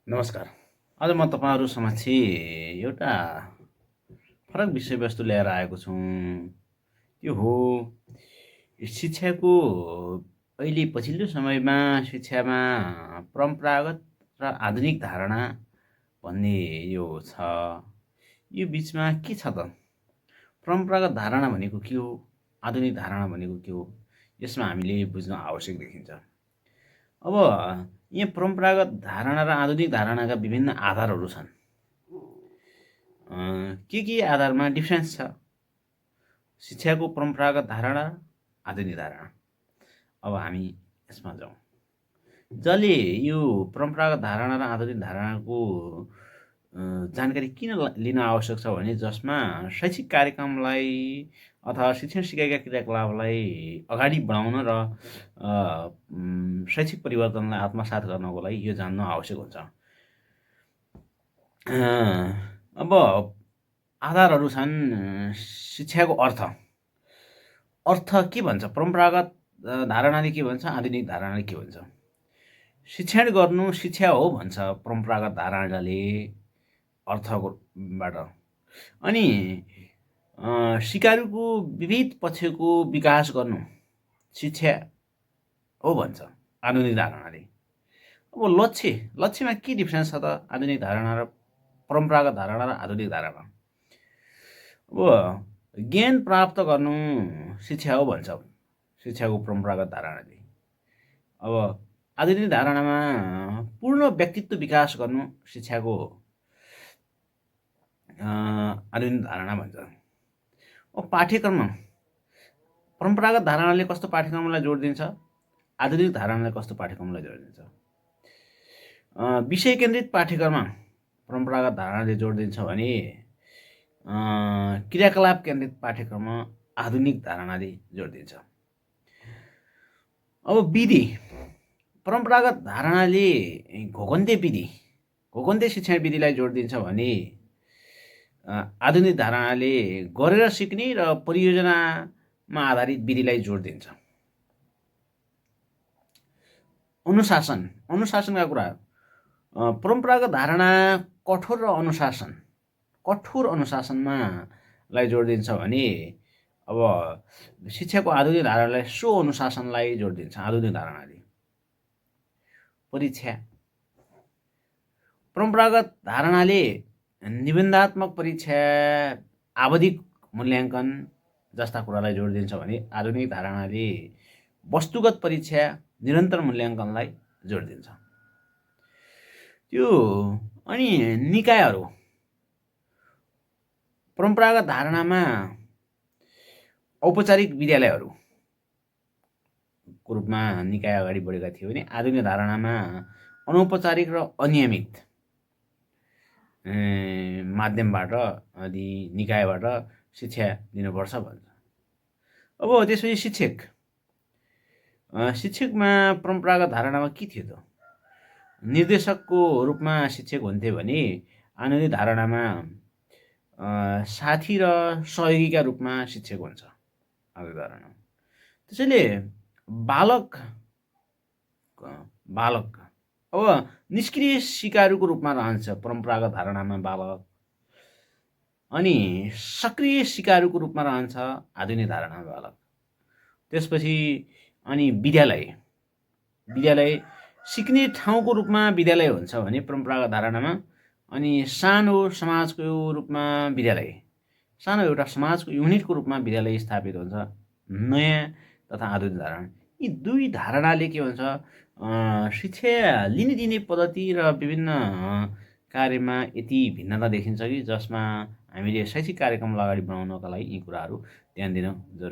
नमस्कार। आज म तपाईँहरू समक्ष एउटा फरक विषयवस्तु ल्याएर आएको छु। त्यो हो शिक्षाको अहिले पछिल्लो समयमा शिक्षामा परम्परागत र आधुनिक धारणा भन्ने यो छ। यो बिचमा के छ त? परम्परागत धारणा भनेको के हो? आधुनिक धारणा भनेको के हो? यसमा हामीले बुझ्न आवश्यक देखिन्छ। अब यहाँ परम्परागत धारणा र आधुनिक धारणाका विभिन्न आधारहरू छन्। के आधारमा डिफ्रेन्स छ? शिक्षाको परम्परागत धारणा र आधुनिक धारणा। अब हामी यसमा जाउँ। जसले यो परम्परागत धारणा र आधुनिक धारणाको जानकारी किन लिन आवश्यक छ भने जसमा शैक्षिक कार्यक्रमलाई अथवा शिक्षण सिकाइका क्रियाकलापलाई अगाडि बढाउन र शैक्षिक परिवर्तनलाई आत्मसात गर्नको लागि यो जान्न आवश्यक हुन्छ। अब आधारहरू छन्। शिक्षाको अर्थ के भन्छ? परम्परागत धारणाले के भन्छ? आधुनिक धारणाले के भन्छ? शिक्षण गर्नु शिक्षा हो भन्छ परम्परागत धारणाले अर्थबाट। अनि सिकारुको विविध पक्षको विकास गर्नु शिक्षा हो भन्छ आधुनिक धारणाले। अब लक्ष्यमा के डिफ्रेन्स छ त? आधुनिक धारणा र परम्परागत धारणा र आधुनिक धारणा। अब ज्ञान प्राप्त गर्नु शिक्षा हो भन्छ शिक्षाको परम्परागत धारणाले। अब आधुनिक धारणामा पूर्ण व्यक्तित्व विकास गर्नु शिक्षाको आधुनिक धारणा भन्छ। अब पाठ्यक्रम परम्परागत धारणाले कस्तो पाठ्यक्रमलाई जोड दिन्छ? आधुनिक धारणाले कस्तो पाठ्यक्रमलाई जोड दिन्छ? विषय केन्द्रित पाठ्यक्रममा परम्परागत धारणाले जोड दिन्छ भने क्रियाकलाप केन्द्रित पाठ्यक्रममा आधुनिक धारणाले जोड दिन्छ। अब विधि परम्परागत धारणाले घोकन्ते शिक्षण विधिलाई जोड दिन्छ भने आधुनिक धारणाले गरेर सिक्ने र परियोजनामा आधारित विधिलाई जोड दिन्छ। अनुशासनका कुरा परम्परागत धारणा कठोर अनुशासनमा लाई जोड दिन्छ भने अब शिक्षाको आधुनिक धारणालाई सो अनुशासनलाई जोड दिन्छ आधुनिक धारणाले। परीक्षा परम्परागत धारणाले निबन्धात्मक परीक्षा, आवधिक मूल्याङ्कन जस्ता कुरालाई जोड दिन्छ भने आधुनिक धारणाले वस्तुगत परीक्षा, निरन्तर मूल्याङ्कनलाई जोड दिन्छ। त्यो अनि निकायहरू परम्परागत धारणामा औपचारिक विद्यालयहरूको रूपमा निकाय अगाडि बढेका थिए भने आधुनिक धारणामा अनौपचारिक र अनियमित माध्यमबाट अनि निकायबाट शिक्षा दिनुपर्छ भन्छ। अब त्यसपछि शिक्षकमा परम्परागत धारणामा के थियो त? निर्देशकको रूपमा शिक्षक हुन्थे भने आधुनिक धारणामा साथी र सहयोगीका रूपमा शिक्षक हुन्छ आधुनिक धारणा। त्यसैले बालक अब निष्क्रिय सिकारुको रूपमा रहन्छ परम्परागत धारणामा बालक, अनि सक्रिय सिकारुको रूपमा रहन्छ आधुनिक धारणामा बालक। त्यसपछि अनि विद्यालय सिक्ने ठाउँको रूपमा विद्यालय हुन्छ भने परम्परागत धारणामा, अनि सानो समाजको रूपमा विद्यालय, सानो एउटा समाजको युनिटको रूपमा विद्यालय स्थापित हुन्छ नयाँ तथा आधुनिक धारणा। यी दुई धारणाले के भन्छ? शिक्षा लिने दिने पद्धति र विभिन्न कार्यमा यति भिन्नता देखिन्छ कि जसमा हामीले शैक्षिक कार्यक्रमलाई अगाडि बढाउनका लागि यी कुराहरू ध्यान दिन जरुरी।